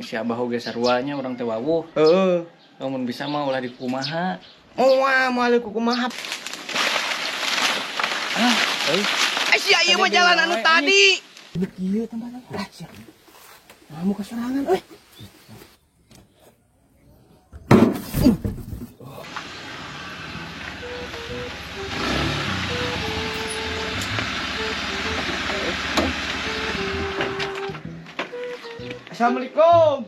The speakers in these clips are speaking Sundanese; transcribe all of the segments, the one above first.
Si Abah oge sarua nya urang teh wawuh. Heeh. Lamun bisa mah ulah dikumaha. Moal moal kumaha. Ah, euy. Sia ieu mah jalan anu tadi. Kieu tempatna. Ah, sia. Nah, muka serangan euy. Assalamualaikum.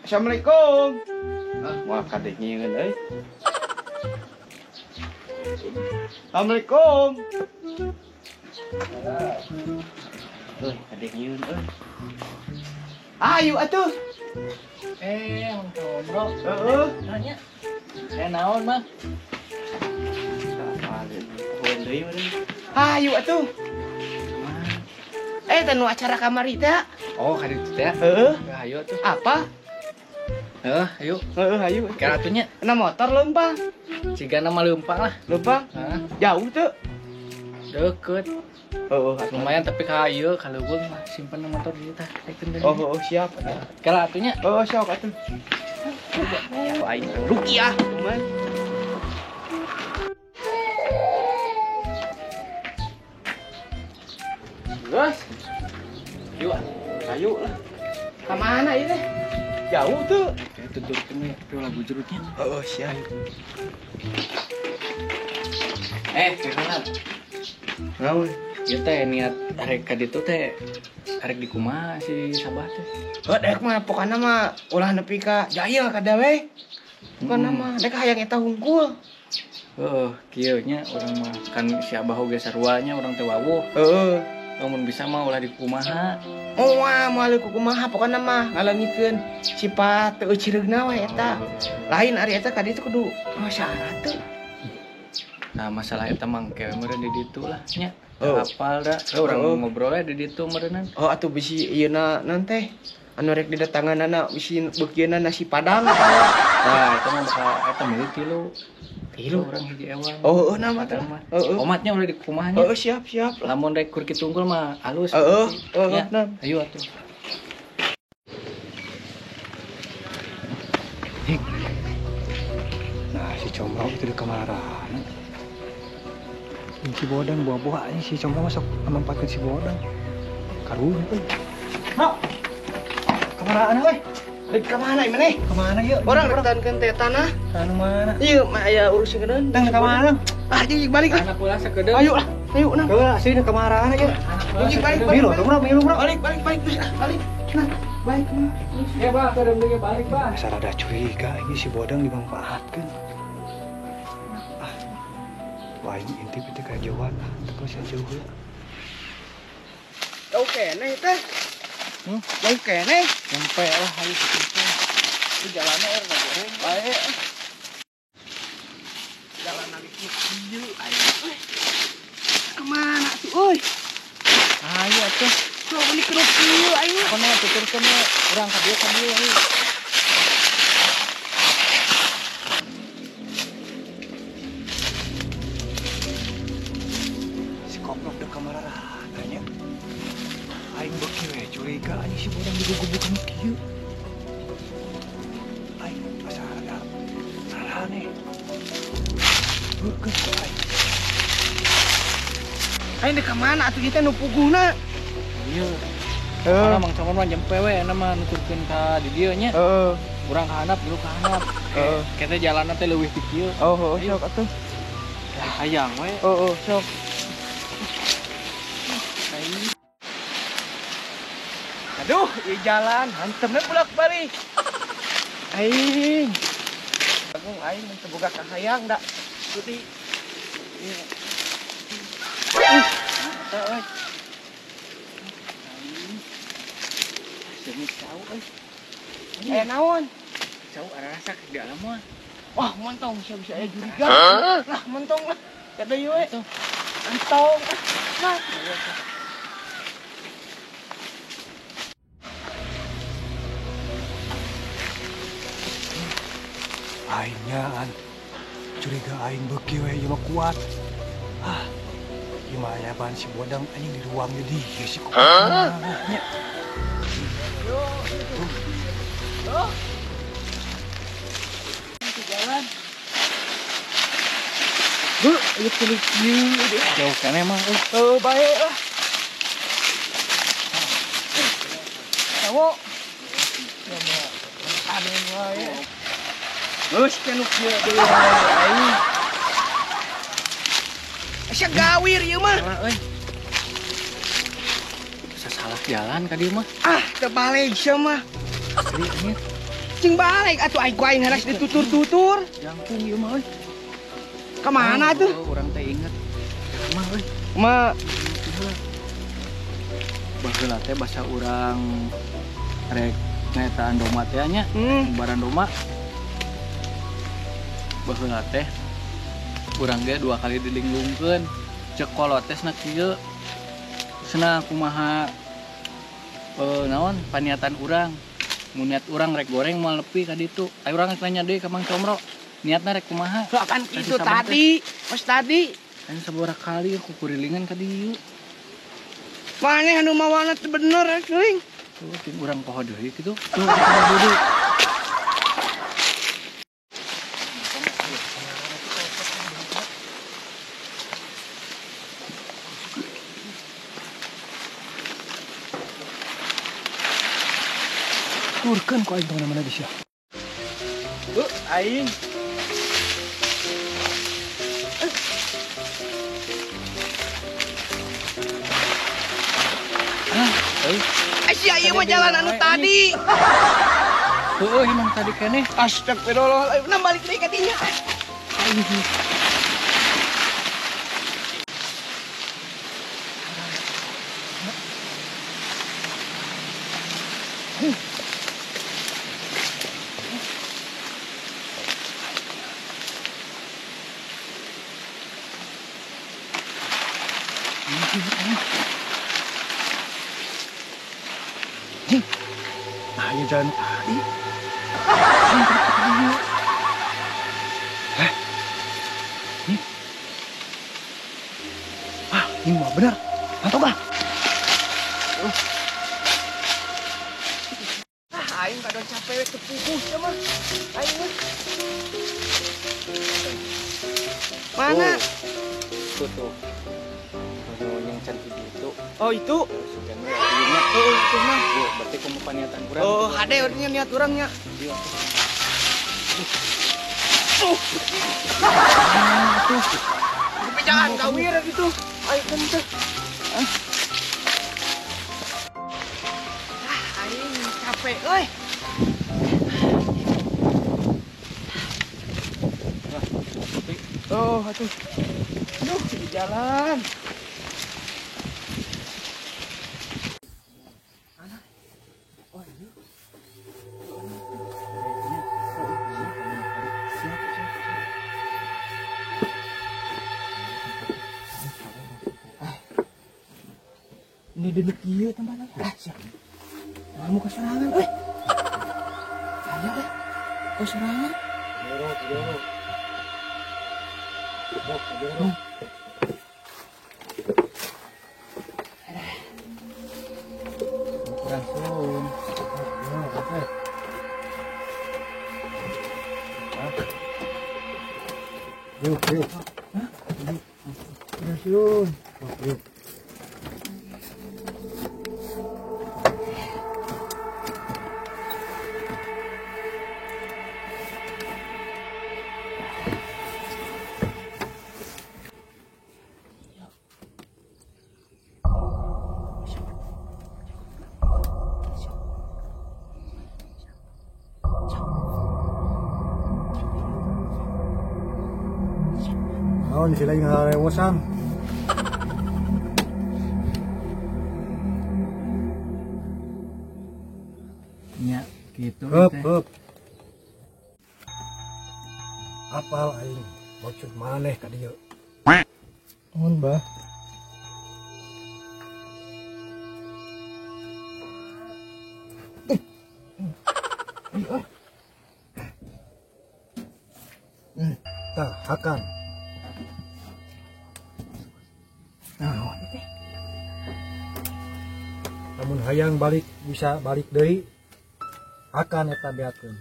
Assalamualaikum. Ah, moal kadengieun euy. Assalamualaikum. Euy, kadengieun euy. Ayo atuh. Mang Combro. Heeh. Nanya. Naon mah? Ayo atuh. Tanu acara kamari teh. Oh, kadi itu teh. Heeh. Ayo tuh. Apa? Heeh, ayo. Heeh, ayo. Kira atunya. Kena motor leumpang. Cigana mah leumpang lah. Leumpang? Heeh. Jauh tuh. Deket. Heeh, lumayan tapi ka ieu ka leuweung mah simpen motor di tah. Oh, heeh, siap. Kira atunya. Heeh, sok atuh. Ya aing rugi ah, cuman. Gas. Ayo, ayo lah. Kemana ini? Jauh tuh. Ya tuturkeun we, tapi ulah bujurutnya. Oh, siap. Kenalan. Naon? Ieu teh niat arek ka ditu teh arek di kumaha si Sabah teh? Heuh, dek mah pokana mah ulah nepi ka jahil ka dawe. Pokana mah dek hayang eta hungkul. Heeh, kieu nya urang mah kan si Abah oge sarua nya urang teh wawuh. Heeh. Lamun bisa mah ulah dikumaha. Moal moal kumaha pokona mah ngalengikeun sifat teu cireugna we eta. Lain ari eta ka ditu kudu syarat teu. Nah, masalah eta mah engke meureun di ditu lah nya. Oh. Apal da. Urang ngobrol di ditu meureunnan. Oh, atuh bisi ieuna naon teh? Anu rek didatanganana bisi beukieuna nasi padang atawa. Nah, eta mah bakal eta milik tilu. Tilu orang hiji ewang. Oh, heeh nama teh. Heeh. Omatnya ulah dikumaha nya. Heeh, siap, siap. Lamun rek kur kitu unggul mah alus. Heeh, heeh, ayo atuh. Nah, si Combro itu di kamarana. Si Bodang buah-buah ini si Combro masuk memanfaatkan si Bodang. Karunya euy. Mak. Kamarana euy. Rek ka mana ieu maneh? Ka mana ieu? Urang rek tahankeun teh tanah. Tanah mana? Ieu mah aya urusan gedeun. Tang ka mana? Ah, jeung balik lah. Anak ulah sakedeung. Ayo lah, ayo nah. Heuh, asli ka marana ieu. Jeung balik. Milu, bro, milu, bro. Balik, balik, balik. Balik. Nah, balik. Ya, Bah, kedeung deui balik, Bah. Asa rada curiga ini si Bodang dimanfaatkeun. Ah. Wah, ini intip itu ka jauhan. Ah, teu sia jauh heula. Jauh keneh teh. Jauh keneh. Nyampe lah ayo kitu. Di jalanna er goreng. Bae. Jalan lagi kieu ayo euy. Kemana tuh euy? Ayo atuh. Tuh ini keruk kieu ayo. Kono tuturkeun we urang ka dieu ayo. Si koplok deuk ka mararana nya. Aing beuki we curiga anjing si Bodang digugubukan kieu. Aing asa rada aneh. Heukeun aing. Aing deuk ka mana atuh kita nu puguhna? Ieu. Heeh. Mang Combro mah jempe we eta mah nuturkeun ka di dieu nya. Heeh. Urang ka handap, dulu ka handap. Heeh. Kete jalanna teh leuwih ti kieu. Oh, heeh, sok atuh. Hayang we. Heeh, sok. Aduh, ieu jalan hantemna bolak-balik. Aing. Agung aing mun teu boga kahayang da. Putih. Eta euy. Semi cau euy. Aya naon? Cau arasa di alam mah. Wah, montong sia bisa aya juriga. Lah, montong lah. Kada ieu we. Entong. Nah. Aing nyaan curiga aing beuki we ieu mah kuat. Ah, gimana ban si Bodang anjing di ruang di dieu si koplok. Nya. Oh. Di jalan. Bu, ieu kulit ieu jauh kan emang. Oh, bae lah. Tawo. Anu wae. Geus kanu kieu deui aing. Asa gawir ieu mah. Salah euy. Bisa salah jalan ka dieu mah. Ah, terbalik sia mah. Asli ini. Cing balik atuh aing ku aing haras ditutur-tutur. Jangkung ieu mah euy. Kemana tuh? Urang teh inget. Mah euy. Ma baheula teh basa urang rek ngetaan doma teh nya, ngubaran doma. Baheula teh urang ge 2 kali dilinglungkeun. Ceuk kolot teh cenah kieu. Cenah kumaha naon paniatan urang. Mun niat urang rek goreng moal nepi ka ditu. Ayo urang rek nanya deui ka Mang Comro. Niatna rek kumaha? Kan itu tadi, pas tadi. Aing sabaraha kali kukurilingan ka dieu. Maneh anu mawana teu bener euy. Tuh ting urang poho deui kitu. Tuh deui. Turkeun ku aing ka mana-mana di sia. Aing. Sia ieu mah jalan anu tadi. Heueuh emang tadi keneh. Astagfirullah, nah balik deui ka dinya. Nah, ya jalan tadi. Hah? Ini? Ah, ini mah benar. Mantap ah. Ah, aing kadon capek we teu puguh sia mah. Aing mah. Mana? Tuh tuh. Yang cantik itu. Oh, itu. Oh, itu mah. Berarti kamu paniatan urang. Oh, hade urangnya niat urangnya. Iya. Tuh. Tuh. Tapi jangan gawir gitu. Ayo teh. Ah, aing capek euy. Oh, atuh. Aduh, di jalan. Ini duduk ieu tempatna. Ah, siap. Mau ke sorangan euy. Aya euy. Ke sorangan. Jorok, jorok. Jorok, jorok. Langsung. Yuk, yuk. Hah? Langsung. Yuk. Naon sila yung harewosan. Nya gitu. Hup, hup. Apal aing maksud maneh ka dieu. Nuhun, Bah. Tah, hakan. Nah, namun hayang balik bisa balik deui. Akan eta beakeun.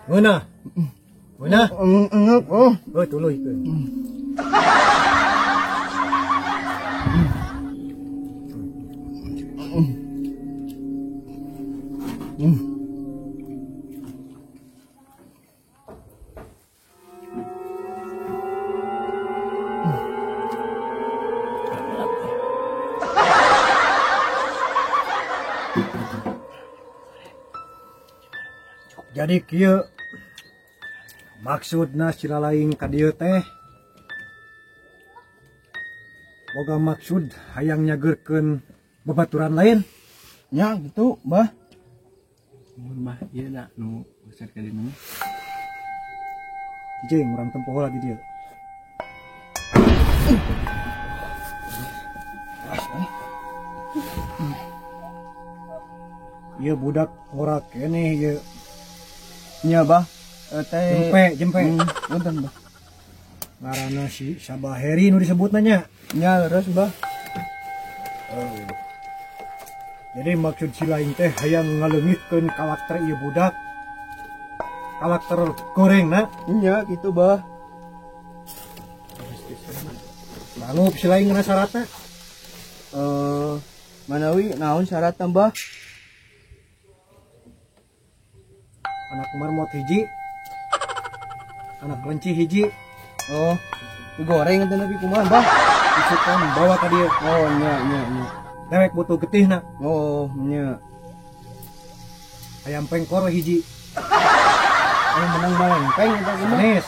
Ngeunah. Ngeunah. Oh. Heuh tuluykeun. Jadi kieu maksudna sila lain ka dieu teh boga maksud hayang nyageurkeun babaturan lain nya gitu bah. Mun mah ieu da nu besar ka dieu. Jeung urang tempo heula di dieu. Ieu budak ngora keneh ieu. Nya bah, teh jempe. Punten bah. Ngaranna si Sabaheri nu disebutna nya. Nya leres bah. Jadi maksud si lain teh hayang ngaleungitkeun karakter ieu budak. Karakter gorengna. Nya kitu bah. Sanggup si lain ngena syaratna? Manawi naon syaratna bah? Anak marmot hiji, anak kelinci hiji. Oh, goreng eta nepi kumaha bah? Isukan bawa ka dieu. Oh, nya nya nya. Dewek butuh getihna. Oh, nya. Ayam pengkor hiji. Anu menang balengpeng eta kumaha? Sanes.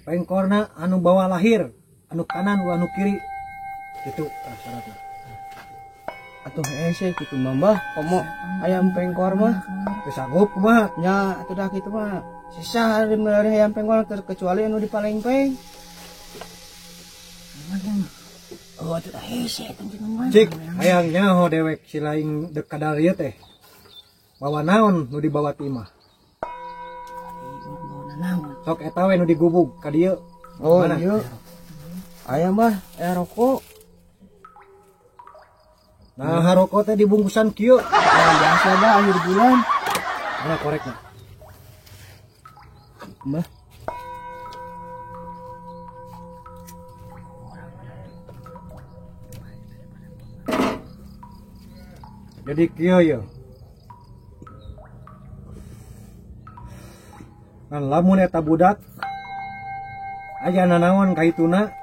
Pengkorna anu bawa lahir, anu kanan anu kiri. Kitu tah syaratna. Atuh hese kitu mah bah, komo ayam pengkor mah. Teu sanggup kumaha? Nya atuh dah kitu mah. Sisa meuli ayam pengkor kecuali anu dipalengpeng. Oh atuh dah hese eta mah. Cik, hayang nyaho dewek si lain deuk kadar ieu teh. Bawa naon nu dibawa ti imah? Bawa naon? Sok eta we nu digubug ka dieu. Oh iya. Ayam mah, aya rokok. Nah, rokok teh dibungkusan kieu. Nah, biasa bah akhir bulan. Mana korekna? Bah. Jadi kieu ya. Nah, lamun eta budak aya nanaon ka ituna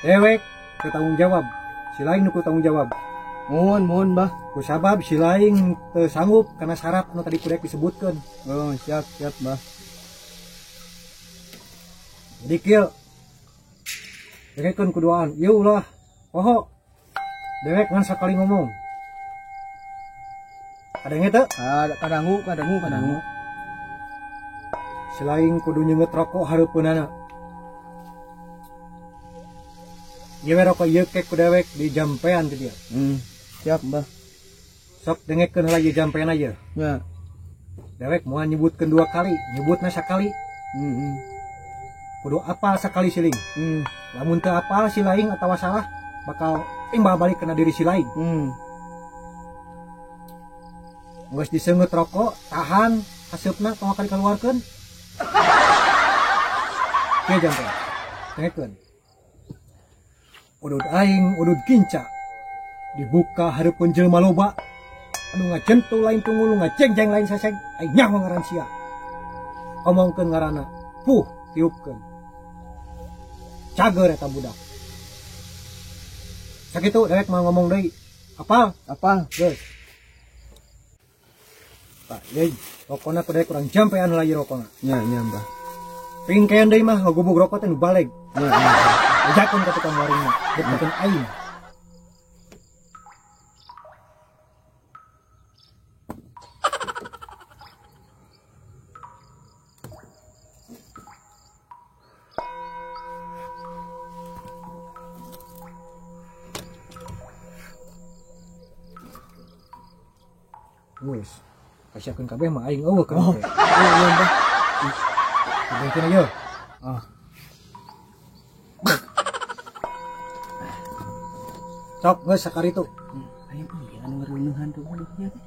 dewek teu tanggung jawab. Si lain nu tanggung jawab. Mohon, mohon bah. Ku sabab si lain teu sanggup karena syarat nu tadi ku dek disebutkeun. Oh, siap, siap bah. Jadi kieu. Dengekeun kuduaan. Ieu ulah poho. Dewek ngan sakali ngomong. Kadenge teu? Kadangu, kadangu, kadangu. Si lain kudu nyeungeut rokok hareupeunana. Ieu we rokok ieu kek ku dewek di jampean ti dia. Siap, Mbah. Sok dengekeun heula ieu jampean ieu. Nya. Dewek moal nyebutkeun dua kali, nyebutna sakali. Kudu apal sakali siling. Lamun teu apal si lain atawa salah bakal timbal balik kena diri si lain. Geus diseungeut rokok, tahan haseupna tong kali kaluarkeun. Kieu jampean. Dengekeun. Udud aing, udud kinca dibuka hareupeun jelema loba anu ngajentul lain tunggul, ngajengjeng lain saseng, aing nyaho ngaran sia. Omongkeun ngaranna, puh tiupkeun. Cager eta budak. Sakitu dewek mah ngomong deui. Apal? Apal. Geus. Tah, deui rokona ku dewek kurang jampean heula ieu rokona. Nya, nya, Mbah. Pingkeun deui mah ngagubug rokok teh nu baleg. Nya, nya. Ajakeun ka tukang warungna, deukeun aing. Wis, kasiakeun kabeh mah aing eueuh kan. Oh, iya, Mbah. Dengkeun ieu. Oh. Sok geus sakaritu. Ayo anu ngareunehan tuh nya teh.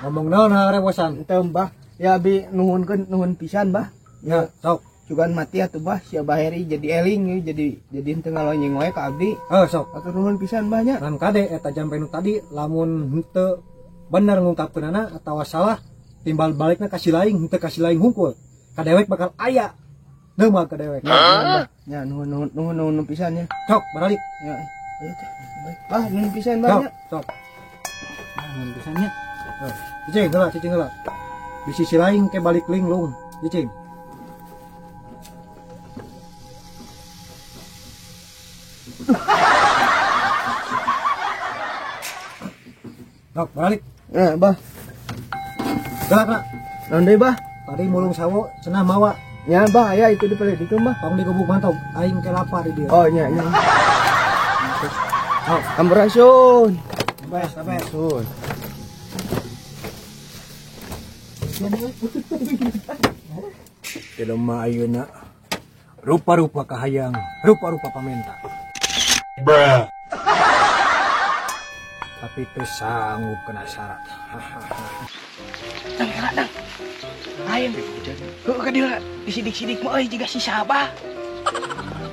Ngomong naon harewosan? Teu Mbah. Ya abi nuhunkeun nuhun pisan Mbah. Ya, sok. Cugan mati atuh Bah, si Abah Heri jadi eling jadi henteu ngalonyeng wae ka abdi. Heuh sok. Atur nuhun pisan Mbah nya. Ngan kade eta jampe nu tadi lamun henteu bener ngungkapkeunana atawa salah timbal balikna ka si laing henteu ka si laing hungkul. Ka dewek bakal aya. Neumah ka dewek. Ya nuhun nuhun nuhun pisan nya. Sok baralik. Ya. Ayo teh. Bah nuhun pisan Bah nya. Sok. Nuhun pisan nya. Cicing heula, cicing heula. Di sisi lain ke balik linglung, cicing. Sok, balik. Bah. Gerak, Nak. Naon deui, Bah? Tadi mulung sawo cenah mawa. Nya, Bah, aya itu dipeledikeun, Bah. Tong digubuk mantog, aing ke lapar di dieu. Oh, nya, nya. Sok, sampurasun. Bes, sampurasun. Jelema ayeuna rupa-rupa kahayang, rupa-rupa pamenta. Bruh. Tapi teu sanggup kena syarat. Dang, kela dang. Lain. Heuh ka dieu disidik-sidik mah euy jiga si Sabah.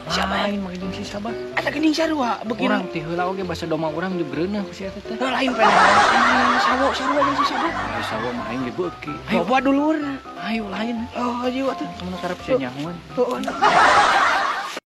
Siapa lain mah jeung si Sabah? Eta geuning sarua beuki urang ti heula oge basa doma urang jeung ku si eta teh. Heuh lain pengen. Sawo sarua jeung si Sabah. Ayo sawo mah aing ge beuki. Ayo bawa dulurna. Ayo lain. Oh, ayo atuh. Kumaha karep sia nyahoan. Heuh.